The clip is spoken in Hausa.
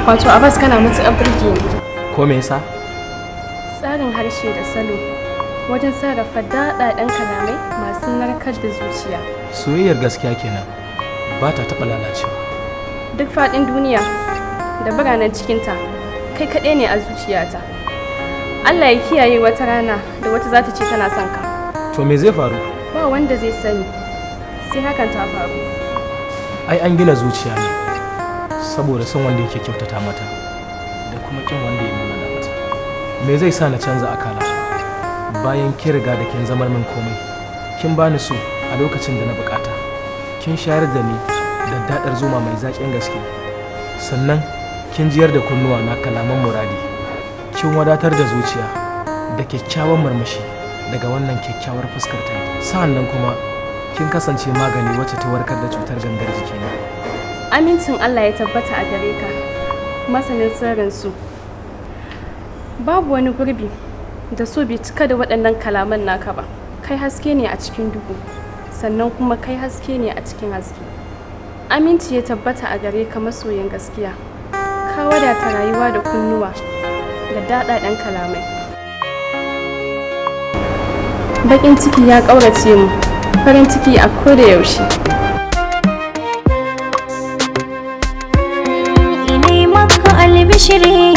Wato Abbas, kana matuƙar burge ni. Ko me yasa? Tsarin harshe da salo wajen sarrafa daɗaɗen kalamai masu narkar da zuciya. Soyayyar gaskiya kenan, ba ta taɓa lalacewa. Duk faɗin duniya da biranen cikinta, kai kaɗai ne a zuciyata. Allah ya kiyaye wata rana da wata za ta ce tana son ka. To me zai faru? Ba wanda zai sani sai hakan ta faru. Ai an gina zuciya ne saboda son wanda yake kyautata mata da kuma kin wanda ya munana mata. Me zai sa na canza akala bayan kin riga da kin zamar min komai? Kin bani so a lokacin da na bukata, kin shayar da ni da daɗar zuma mai zaƙin gaske, sannan kin jiyar da kunnuwa na kalaman muradi, kin wadatar da zuciya da kyakkyawan murmushi daga wannan kyakkyawar fuskar ta. Sa'annan kuma kin kasance magani wacce ta warkar da cutar gangar jikina. Amincin Allah ya tabbata a gare ka, masanin sirrin su. Babu wani gurbi da so bai cika da waɗannan kalaman naka ba. Kai haske ne a cikin duhu, sannan kuma kai haske ne a cikin haske. Aminci ya tabbata a gare ka, masoyin gaskiya. Ka wadata rayuwa da kunnuwa da daɗaɗen kalamai. Baƙin ciki ya ƙaurace mu, farin ciki a koda yaushe. Inai maka albishiri.